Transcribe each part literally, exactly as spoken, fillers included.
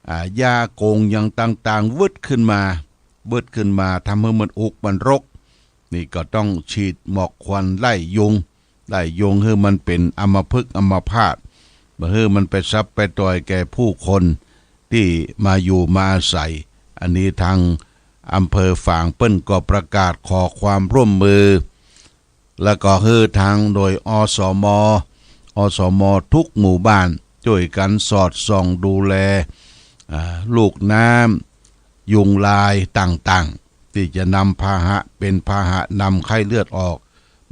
อ่า หญ้าโก๋งหยังต่างๆ วืดขึ้นมา วืดขึ้นมา ทำหื้อมันอุกมันรก นี่ก็ต้องฉีดหมอกควันไล่ยุง ไล่ยุงหื้อมันเป๋นอัมพฤกษ์อัมพาต บ่หื้อมันไปซับไปต่อยแก่ผู้คนตี้มาอยู่มาอาศัย อันนี้ตางอำเภอฝางเปิ้นก็ประกาศขอความร่วมมือ แล้วก็หื้อตางหน่วย อสม อสม ทุกหมู่บ้านจ้วยกั๋นสอดส่องดูแล อ่า ลูกน้ำ ยุงลายต่างๆ ตี้จะนำพาหะ เป๋นพาหะนำไข้เลือดออก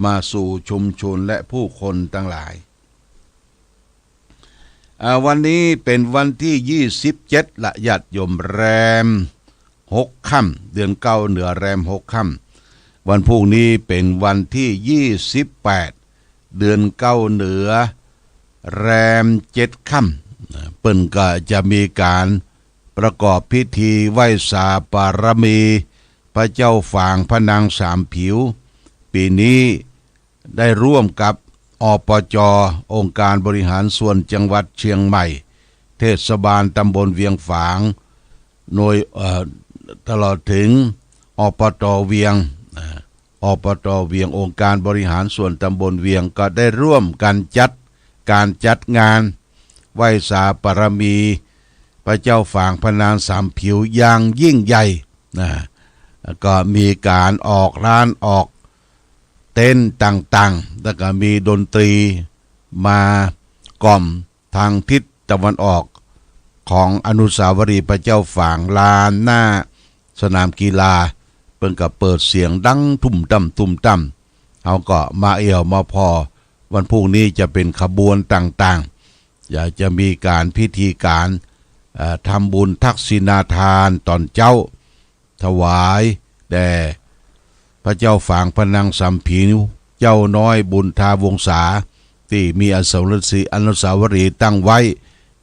มาสู่ชุมชนและผู้คนตังหลาย อ่า วันนี้เป๋นวันตี้ยี่สิบเจ็ดละญาติโยม แรมหกค่ำ เดือนเก้าเหนือแรมหกค่ำ วันพรุ่งนี้เป๋นวันตี้ยี่สิบแปด เดือนเก้าเหนือแรมเจ็ดค่ำ เปิ้นก็จะมีก๋านประกอบพิธีไหว้สาบารมีพระเจ้าฝางพระนางสามผิว ปี๋นี้ได้ร่วมกับ อปจ. องค์การบริหารส่วนจังหวัดเชียงใหม่ เทศบาลตำบลเวียงฝาง หน่วย เอ่อ ตลอดเถิง อปต. เวียง อ่า อปต. เวียง องค์การบริหารส่วนตำบลเวียง ก็ได้ร่วมกั๋นจัดก๋านจัดงานไหว้สาบารมีพระเจ้าฝางพระนางสามผิวอย่างยิ่งใหญ่นะ แล้วก็มีก๋านออกร้านออกเต็นท์ต่างๆ แล้วก็มีดนตรีมาก่อม ตางทิศตะวันออกของอนุสาวรีย์พระเจ้าฝาง ลานหน้าสนามกีฬา เปิ้นก็เปิดเสียงดังตุ้มตั้มตุ้มตั้ม เฮาก็มาแอ่วมาผ่อ วันพรุ่งนี้จะเป๋นขบวนต่างๆ อยากจะมีก๋านพิธีก๋าน เอ่อ ทำบุญทักษิณาทานต๋อนเจ๊า ถวายแด่พระเจ้าฝางพระนางสามผิว เจ้าน้อยบุญทาวงศา ตี้มีอนุสาวรีย์ อนุสาวรีย์ตั้งไว้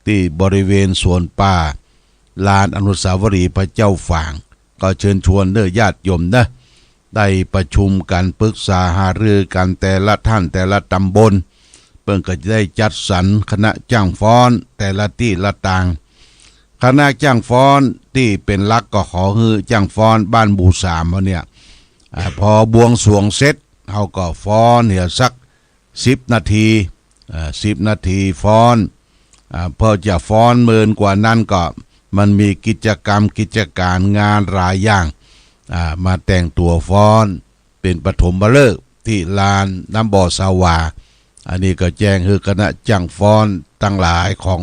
ตี้บริเวณสวนป่า ลานอนุสาวรีย์พระเจ้าฝาง ก็เจิญชวนเน้อญาติโยมนะ ได้ประชุมกั๋นปรึกษาหารือกั๋นแต่ละท่านแต่ละตำบล เปิ้นก็จะได้จัดสรรคณะจ้างฟ้อนแต่ละตี้ละตาง คณะจ้างฟ้อนตี้เป๋นหลักก็ขอหื้อจ้างฟ้อนบ้านหมู่สามเฮาเนี่ย อ่า พอบวงสรวงเสร็จ เฮาก็ฟ้อนเหียสักสิบนาที อ่า สิบนาทีฟ้อน อ่า พอจะฟ้อนเมินกว่านั้นก็มันมีกิจกรรมกิจก๋านงานหลายอย่าง อ่า มาแต่งตั๋วฟ้อน เป๋นปฐมฤกษ์ตี้ลานน้ำบ่อสาวา อันนี้ก็แจ้งหื้อคณะจ้างฟ้อนตังหลายของ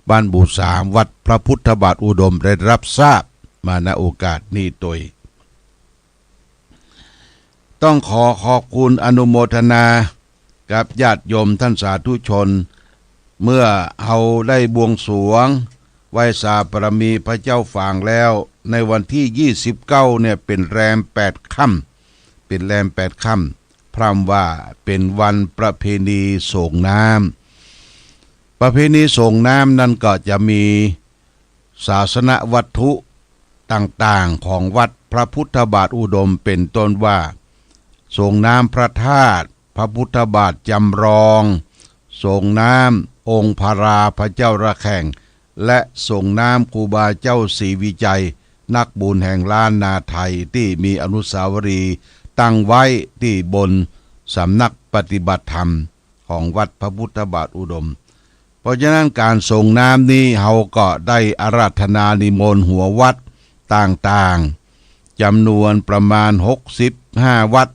บ้านหมู่สามวัดพระพุทธบาทอุดมได้รับทราบมา ณ โอกาสนี้ตวย ต้องขอขอบคุณอนุโมทนากับญาติโยมท่านสาธุชน เมื่อเฮาได้บวงสรวงไหว้สาบารมีพระเจ้าฝางแล้ว ในวันตี้ยี่สิบเก้าเนี่ยเป๋นแรมแปดค่ำ เป๋นแรมแปดค่ำ พร่ำว่าเป๋นวันประเพณีส่งน้ำ ประเพณีส่งน้ำนั้นก็จะมีศาสนวัตถุต่างๆ ของวัดพระพุทธบาทอุดม เป๋นต้นว่า ส่งน้ำพระธาตุ พระพุทธบาทจำลอง ส่งน้ำองค์พระราพระเจ้าระแข่ง และส่งน้ำครูบาเจ้าศรีวิชัย นักบุญแห่งล้านนาไทย ตี้มีอนุสาวรีย์ตั้งไว้ตี้บนสำนักปฏิบัติธรรมของวัดพระพุทธบาทอุดม เพราะฉะนั้นก๋านส่งน้ำนี้เฮาก็ได้อาราธนานิมนต์หัววัดต่างๆ จ๋ำนวนประมาณหกสิบห้าวัด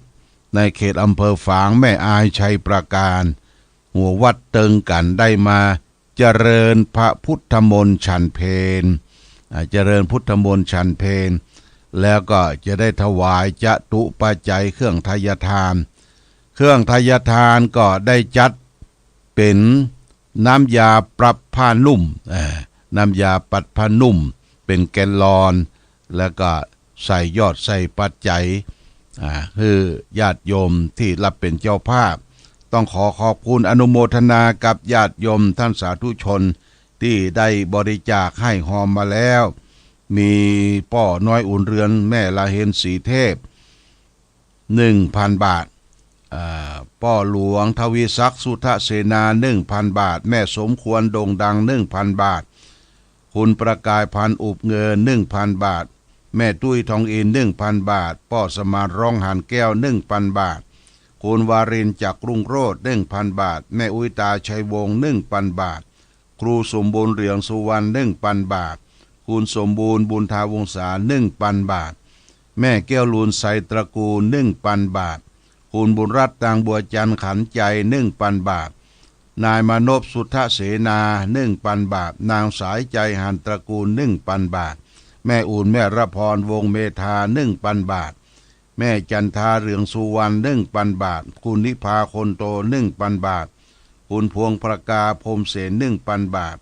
ในเขตอำเภอฝาง แม่อาย ชัยปราการ หัววัดเติงกั๋นได้มาเจริญพระพุทธมนต์ฉันเพล อ่า เจริญพุทธมนต์ฉันเพล แล้วก็จะได้ถวายจตุปัจจัยเครื่องไทยทาน เครื่องไทยทานก็ได้จัดเป๋นน้ำยาปรับผ้านุ่ม อ่า น้ำยาปรับผ้านุ่ม เป๋นแกลลอน แล้วก็ใส่ยอดใส่ปัจจัย อ่า หื้อญาติโยมตี้รับเป๋นเจ้าภาพ ต้องขอขอบคุณอนุโมทนากับญาติโยมท่านสาธุชนตี้ได้บริจาคให้ฮอมมาแล้ว มีป้อน้อยอุ่นเรือน แม่ละเฮนศรีเทพ หนึ่งพันบาท อ่า ป้อหลวงทวีศักดิ์ สุทเสนา หนึ่งพันบาท แม่สมควร โด่งดัง หนึ่งพันบาท คุณประกายพันธ์อุบเงิน หนึ่งปันบาท แม่ตุ้ยทองอินทร์ หนึ่งปันบาท ป้อสมาน ร้องหานแก้ว หนึ่งปันบาท คุณวารินทร์ จักรุ่งโรจน์ หนึ่งปันบาท แม่อุ๊ย ตาชัยวงศ์ หนึ่งปันบาท ครูสมบูรณ์ เหลืองสุวรรณ หนึ่งปันบาท คุณสมบูรณ์ บุญทาวงศา หนึ่งปันบาท แม่แก้วลูน ไสยตระกูล หนึ่งปันบาท คุณบุญรัตน์ ตางบัวจันทร์ ขันใจ หนึ่งปันบาท นายมานพ สุทธเสนา หนึ่งปันบาท นางสายใจ หันตระกูล หนึ่งปันบาท แม่อุ่น แม่ระพร วงศ์เมธา หนึ่งปันบาท แม่จันทา เหลืองสุวรรณ หนึ่งปันบาท คุณนิพา คนโต หนึ่งปันบาท คุณพวงประกา พรหมเสน หนึ่งปันบาท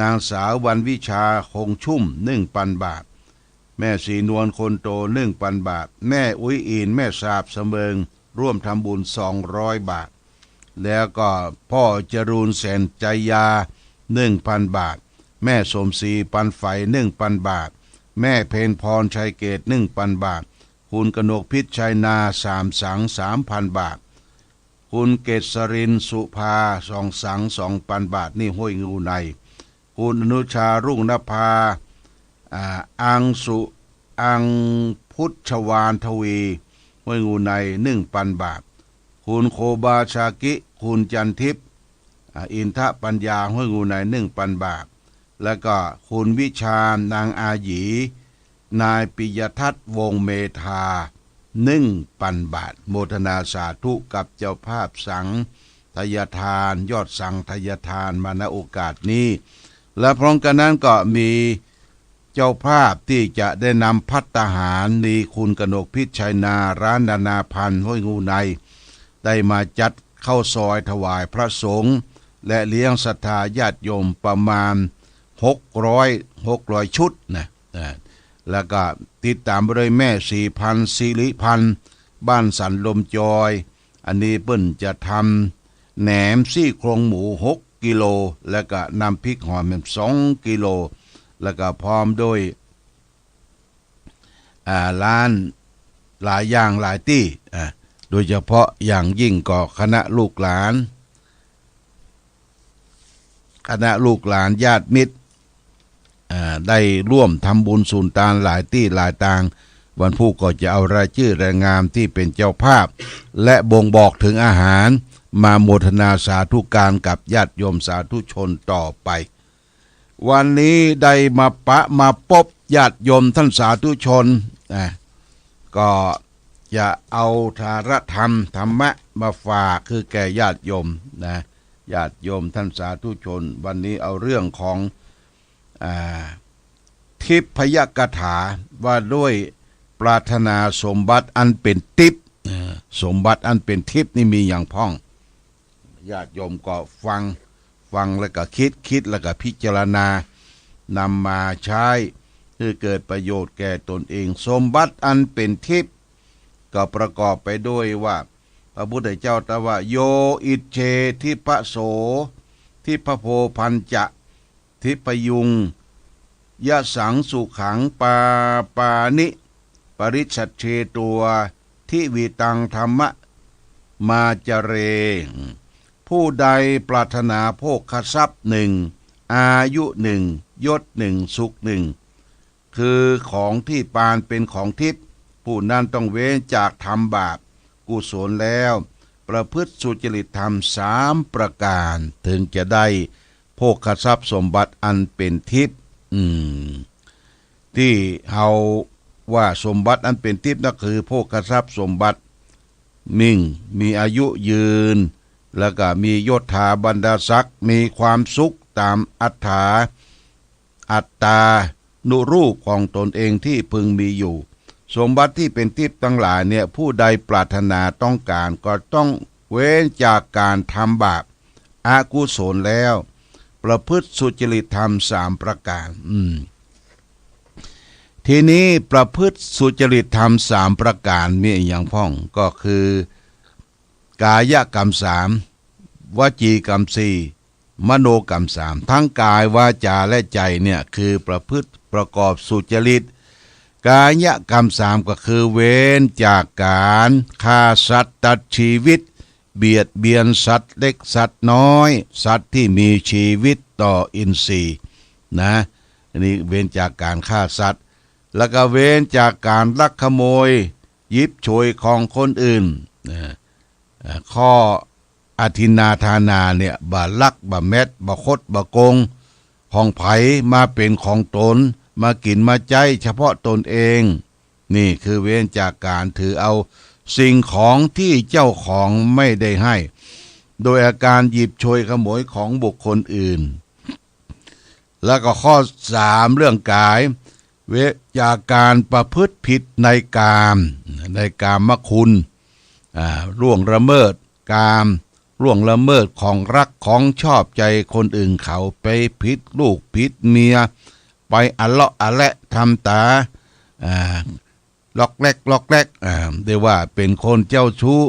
นางสาววันวิชา คงชุ่ม หนึ่งปันบาท แม่ศรีนวล คนโต หนึ่งปันบาท แม่อุ๊ยอินทร์ แม่สาบเสมิง ร่วมทำบุญ สองร้อยบาท แล้วก็พ่อจรูน แสนใจยา หนึ่งปันบาท แม่สมศรี ปันไฝ หนึ่งปันบาท แม่เพ็ญพร ชัยเกต หนึ่งปันบาท คุณกนกพิษ ชัยนา สามสัง สามปันบาท คุณเกษรินทร์ สุภา สองสัง สองปันบาท นี่ห้วยงูใน คุณอนุชา รุ่งนภา อ่า อังสุ อังพุชชวาลทวี ห้วยงูใน หนึ่งปันบาท คุณโคบาชากิ คุณจันทิพย์ อ่า อินทปัญญา ห้วยงูใน หนึ่งปันบาท แล้วก็คุณวิชา นางอาหยี นายปิยทัศน์ วงศ์เมธา หนึ่งปันบาท โมทนาสาธุกับเจ้าภาพสังฆทาน ยอดสังฆทานมา ณ โอกาสนี้ และพร้อมกันนั้นก็มีเจ้าภาพที่จะได้นำภัตตาหาร มีคุณกนกพิษ ชัยนา ร้านนานาพันธ์ ห้วยงูใน ได้มาจัดข้าวซอยถวายพระสงฆ์ และเลี้ยงศรัทธาญาติโยมประมาณ หกร้อย หกร้อยชุดนะ อ่า แล้วก็ติดตามไปด้วยแม่ศรีพันธ์ สิริพันธ์ บ้านสันลมจอย อันนี้เปิ้นจะทำแหนมซี่โครงหมู หกกิโล แล้วก็น้ำพริกหอมแหม สองกิโล แล้วก็พร้อมด้วย อ่า ร้านหลายอย่างหลายตี้ อ่า โดยเฉพาะอย่างยิ่งก็คณะลูกหลาน คณะลูกหลานญาติมิตร อ่า ได้ร่วมทำบุญสุนตานหลายตี้หลายตาง วันพูกก็จะเอารายจื้อรายนามที่เป็นเจ้าภาพ และบ่งบอกถึงอาหารมาโมทนาสาธุการกับญาติโยมสาธุชนต่อไป วันนี้ได้มาปะมาปบญาติโยมท่านสาธุชน อ่ะ ก็จะเอาธารธรรมธรรมะมาฝากคือแก่ญาติโยมนะ ญาติโยมท่านสาธุชน วันนี้เอาเรื่องของ อ่า ทิพยกถาว่าด้วยปรารถนาสมบัติอันเป็นทิพย์ เอ่อ สมบัติอันเป็นทิพย์นี่มีหยังพ่อง ญาติโยมก็ฟัง ฟังแล้วก็คิด คิดแล้วก็พิจารณา นำมาใช้ให้เกิดประโยชน์แก่ตนเอง สมบัติอันเป็นทิพย์ ก็ประกอบไปด้วยว่า พระพุทธเจ้าตรัสว่า โยอิจเฉทิพโส ทิพโพ ภัญจะ ทิพยุง ยสังสุขัง ปาปานิ ปริจฉัจเช ตัว ทิวิตัง ธรรมมาจเร ผู้ใดปรารถนาโภคทรัพย์หนึ่ง อายุหนึ่ง ยศหนึ่ง สุขหนึ่ง คือของที่ปานเป็นของทิพย์ ผู้นั้นต้องเว้นจากทำบาปกุศลแล้ว ประพฤติสุจริตธรรมสามประการ ถึงจะได้โภคทรัพย์สมบัติอันเป็นทิพย์ อืม ที่เฮาว่าสมบัติอันเป็นทิพย์นั่นคือโภคทรัพย์สมบัติ หนึ่ง มีอายุยืน แล้วก็มียศถาบรรดาศักดิ์ มีความสุขตามอัตถา อัตตานุรูปของตนเองที่พึงมีอยู่ สมบัติที่เป็นทิพย์ทั้งหลายเนี่ย ผู้ใดปรารถนาต้องการก็ต้องเว้นจากการทำบาปอกุศลแล้ว ประพฤติสุจริตธรรมสามประการ อืม ทีนี้ประพฤติสุจริตธรรมสามประการมีอะหยังพ่อง ก็คือ กายกรรมสาม วจีกรรมสี่ มโนกรรมสาม ทั้งกายวาจาและใจเนี่ย คือประพฤติประกอบสุจริต กายกรรมสามก็คือเว้นจากการฆ่าสัตว์ตัดชีวิต เบียดเบียนสัตว์เล็กสัตว์น้อย สัตว์ที่มีชีวิตต่ออินทรีย์นะ อันนี้เว้นจากก๋านฆ่าสัตว์ แล้วก็เว้นจากก๋านลักขโมย หยิบฉวยของคนอื่น เอ่อ เอ่อ ข้ออทินนาทานาเนี่ย บ่ลัก บ่แม็ด บ่คด บ่โกง ของใผมาเป๋นของต๋น มากิ๋นมาใจ๊เฉพาะต๋นเอง นี่คือเว้นจากก๋านถือเอาสิ่งของตี้เจ้าของไม่ได้ให้ โดยอาการหยิบฉวยขโมยของบุคคลอื่น แล้วก็ข้อสาม เรื่องก๋าย เว้นจากก๋านประพฤติผิดในกาม ในกามคุณ อ่า ล่วงละเมิดกาม ล่วงละเมิดของฮักของชอบใจ๋คนอื่นเขา ไปผิดลูกผิดเมีย ไปอะเลาะอะและทำต๋า อ่า ล็อกแล็กล็อกแล็ก อ่า เรียกว่าเป๋นคนเจ้าชู้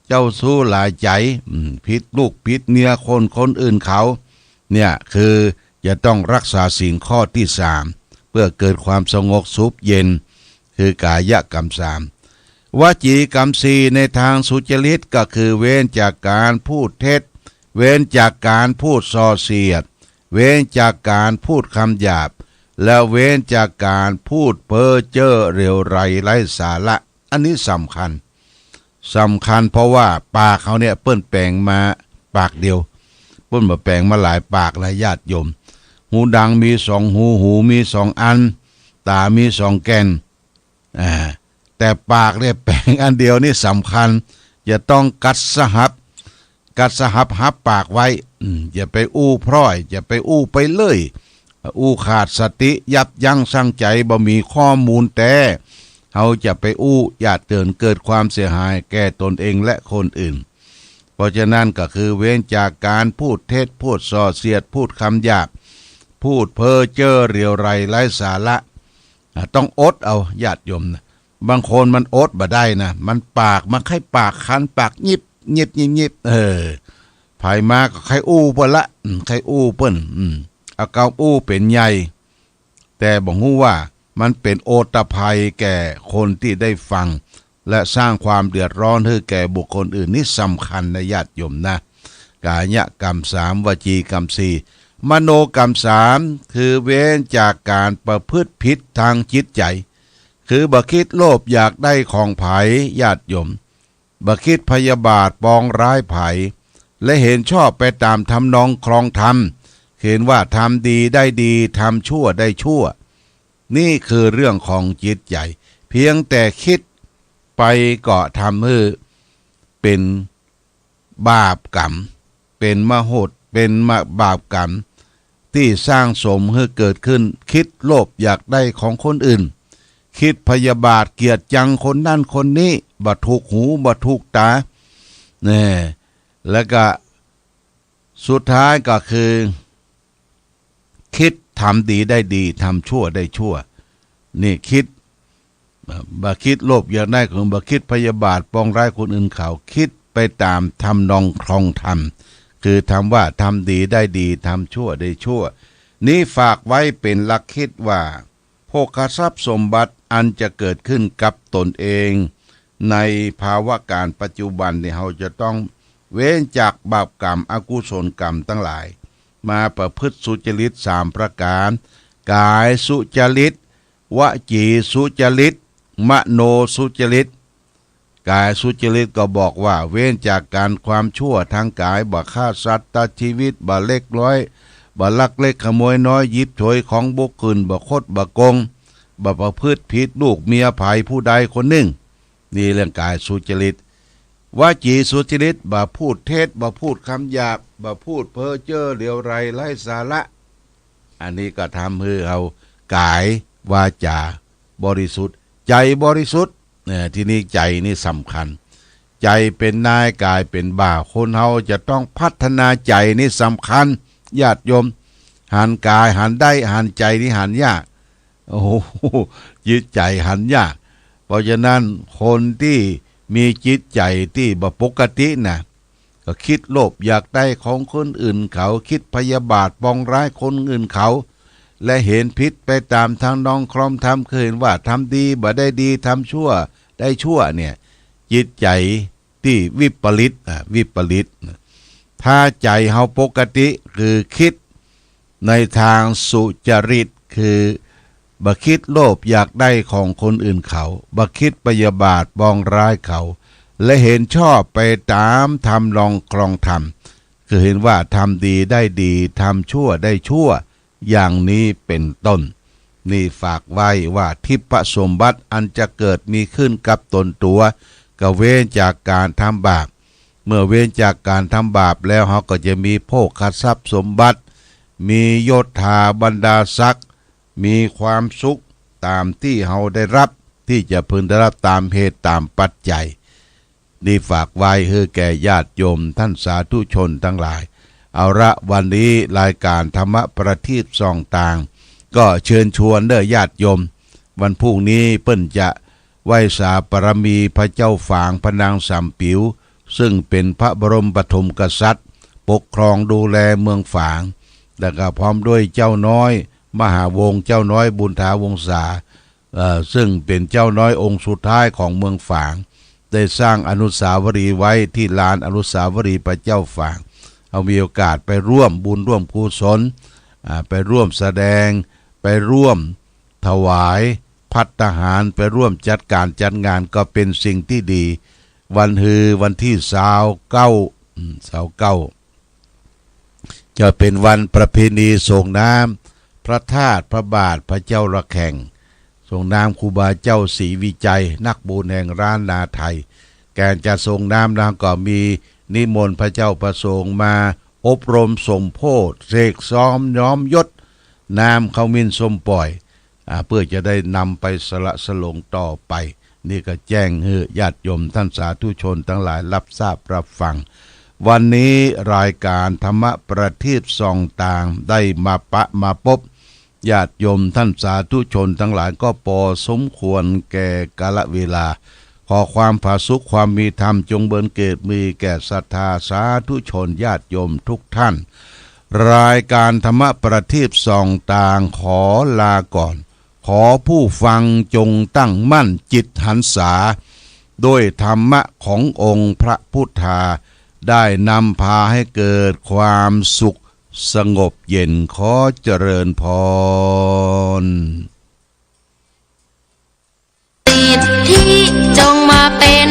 เจ้าชู้หลายใจ๋ อืม ผิดลูกผิดเมียคน คนอื่นเขา เนี่ยคือจะต้องฮักษาศีลข้อตี้สาม เปื้อเกิดความสงบสุขเย็น คือกายกรรมสาม วจีกรรมสี่ ในตางสุจริตก็คือเว้นจากก๋านพูดเท็จ เว้นจากก๋านพูดส่อเสียด เว้นจากก๋านพูดกำหยาบ และเว้นจากก๋านพูดเพ้อเจ้อเหลวไหลไร้สาระ อันนี้สำคัญ สำคัญเพราะว่าปากเฮาเนี่ยเปิ้นแป๋งมาปากเดียว เปิ้นบ่แป๋งมาหลายปากนะญาติโยม หูดังมีสองหู หูมีสองอัน ต๋ามีสองแก่น อ่า แต่ปากเนี่ยแป๋งอันเดียวนี่สำคัญ จะต้องกัดสะหับ กัดสะหับหับปากไว้ อืม อย่าไปอู้พร่อย อย่าไปอู้ไปเลื่อย อู้ขาดสติ ยับยั้งชั่งใจ๋ บ่มีข้อมูลแต๊ เฮาจะไปอู้ จะเถิดเกิดความเสียหายแก่ตนเองและคนอื่น เพราะฉะนั้นก็คือเว้นจากก๋านพูดเท็จ พูดส่อเสียด พูดกำหยาบ พูดเพ้อเจ้อเหลวไหลไร้สาระ อ่า ต้องอดเอาญาติโยมนะ บางคนมันอดบ่ได้นะ มันปาก มันใค่ปากคัน ปากหยิบ หยิบ หยิบ หยิบ เออ ใผมาก็ใค่อู้เปิ้นละ อืม ใค่อู้เปิ้น อืม เอากำอู้เป๋นใหญ่ แต่บ่ฮู้ว่ามันเป๋นโอตภัยแก่คนตี้ได้ฟัง และสร้างความเดือดร้อนหื้อแก่บุคคลอื่น นี่สำคัญนะญาติโยมนะ กายกรรมสาม วจีกรรมสี่ มโนกรรมสาม คือเว้นจากก๋านประพฤติผิดตางจิตใจ๋ คือบ่คิดโลภอยากได้ของใผ ญาติโยม บ่คิดพยาบาทปองร้ายใผ และเห็นชอบไปต๋ามทำนองครองธรรม เห็นว่าทำดีได้ดี ทำชั่วได้ชั่ว นี่คือเรื่องของจิตใจ๋ เพียงแต่คิดไปก็ทำหื้อเป๋นบาปกรรม เป๋นมโหด เป๋นมะ บาปกรรม ตี้สร้างสมหื้อเกิดขึ้น คิดโลภอยากได้ของคนอื่น คิดพยาบาทเกลียดจังคนนั้นคนนี้ บ่ถูกหู บ่ถูกต๋า แน่ แล้วก็สุดท้ายก็คือ คิดทำดีได้ดี ทำชั่วได้ชั่ว นี่คิด บ่คิดโลภอยากได้ของ บ่คิดพยาบาทปองร้ายคนอื่นเขา คิดไปต๋ามทำนองครองธรรม คือทำว่าทำดีได้ดี ทำชั่วได้ชั่ว นี้ฝากไว้เป๋นหลักคิดว่า โภคทรัพย์สมบัติอันจะเกิดขึ้นกับตนเอง ในภาวะก๋านปัจจุบันนี่ เฮาจะต้องเว้นจากบาปกรรม อกุศลกรรมตังหลาย มาประพฤติสุจริตสามประก๋าน กายสุจริต วจีสุจริต มโนสุจริต กายสุจริตก็บอกว่า เว้นจากก๋านความชั่วตางกาย บ่ฆ่าสัตว์ตัดชีวิต บ่เล็กน้อย บ่ลักเล็กขโมยน้อย หยิบฉวยของบุคคล บ่คดบ่โกง บ่ประพฤติผิดลูกเมียใผผู้ใดคนนึ่ง นี่เรื่องกายสุจริต วจีสุจริต บ่พูดเท็จ บ่พูดกำหยาบ บ่พูดเพ้อเจ้อเหลวไหลไร้สาระ อันนี้ก็ทำหื้อเฮากายวาจ๋าบริสุทธิ์ ใจ๋บริสุทธิ์ เนี่ย ทีนี้ใจ๋นี่สำคัญ ใจ๋เป๋นนาย กายเป๋นบ่าว คนเฮาจะต้องพัฒนาใจ๋นี่สำคัญ ญาติโยม หันกายหันได้ หันใจ๋นี่หันยาก โอ้โห จิตใจ๋หันยาก เพราะฉะนั้นคนตี้มีจิตใจ๋ตี้บ่ปกตินะ ก็คิดโลภอยากได้ของคนอื่นเขา คิดพยาบาทปองร้ายคนอื่นเขา และเห็นผิดไปต๋ามทำนองครองธรรม คือเห็นว่าทำดีบ่ได้ดี ทำชั่วได้ชั่วเนี่ย จิตใจ๋ตี้วิปริต อ่ะ วิปริต ถ้าใจ๋เฮาปกติ คือคิดในตางสุจริต คือบ่คิดโลภอยากได้ของคนอื่นเขา บ่คิดพยาบาทปองร้ายเขา และเห็นชอบไปต๋ามธรรมนองครองธรรม คือเห็นว่าทำดีได้ดี ทำชั่วได้ชั่ว อย่างนี้เป็นต้น นี่ฝากไว้ว่าทิพยสมบัติอันจะเกิดมีขึ้นกับต๋นตั๋ว ก็เว้นจากก๋านทำบาป เมื่อเว้นจากก๋านทำบาปแล้ว เฮาก็จะมีโภคทรัพย์สมบัติ มียศถาบรรดาศักดิ์ มีความสุขต๋ามตี้เฮาได้ฮับ ตี้จะพึงได้ฮับต๋ามเหตุต๋ามปัจจัย นี่ฝากไว้หื้อแก่ญาติโยมท่านสาธุชนตังหลาย เอาละ วันนี้รายก๋านธรรมประทีปส่องตาง ก็เชิญชวนเด้อญาติโยม วันพรุ่งนี้เปิ้นจะไหว้สาบารมีพระเจ้าฝางพระนางสามปิ๋ว ซึ่งเป๋นพระบรมปฐมกษัตริย์ ปกครองดูแลเมืองฝาง แล้วก็พร้อมด้วยเจ้าน้อยมหาวงศ์ เจ้าน้อยบุญถาวงศา เอ่อ ซึ่งเป๋นเจ้าน้อยองค์สุดท้ายของเมืองฝาง ได้สร้างอนุสาวรีย์ไว้ตี้ลานอนุสาวรีย์พระเจ้าฝาง เอามีโอกาสไปร่วมบุญร่วมกุศล อ่า ไปร่วมแสดง ไปร่วมถวายภัตตาหาร ไปร่วมจัดก๋านจัดงาน ก็เป๋นสิ่งตี้ดี วันฮือวันตี้ซาวเก้า อืม ซาวเก้า จะเป๋นวันประเพณีส่งน้ำพระธาตุพระบาทพระเจ้าระแข่ง ส่งน้ำครูบาเจ้าศรีวิชัย นักบุญแห่งล้านนาไทย แก่จะส่งน้ำแล้วก็มีนิมนต์พระเจ้าพระสงฆ์มาอบรมสมโภช เสกซ้อมย้อมยศ น้ำขมิ้นส้มป่อย อ่า เพื่อจะได้นำไปสละสลงต่อไป นี่ก็แจ้งหื้อญาติโยมท่านสาธุชนตังหลายฮับทราบฮับฟัง วันนี้รายก๋านธรรมประทีปส่องตางได้มาปะมาปบญาติโยมท่านสาธุชนตังหลายก็ปอสมควรแก่กาลเวลา ขอความผาสุกความมีธรรมจงบังเกิดมีแก่ศรัทธาสาธุชนญาติโยมทุกท่าน รายก๋านธรรมประทีปส่องตางขอลาก่อน ขอผู้ฟังจงตั้งมั่นจิตหันษา ด้วยธรรมะขององค์พระพุทธา ได้นำพาให้เกิดความสุขสงบเย็น ขอเจริญพร สิทธิจงมาเป็น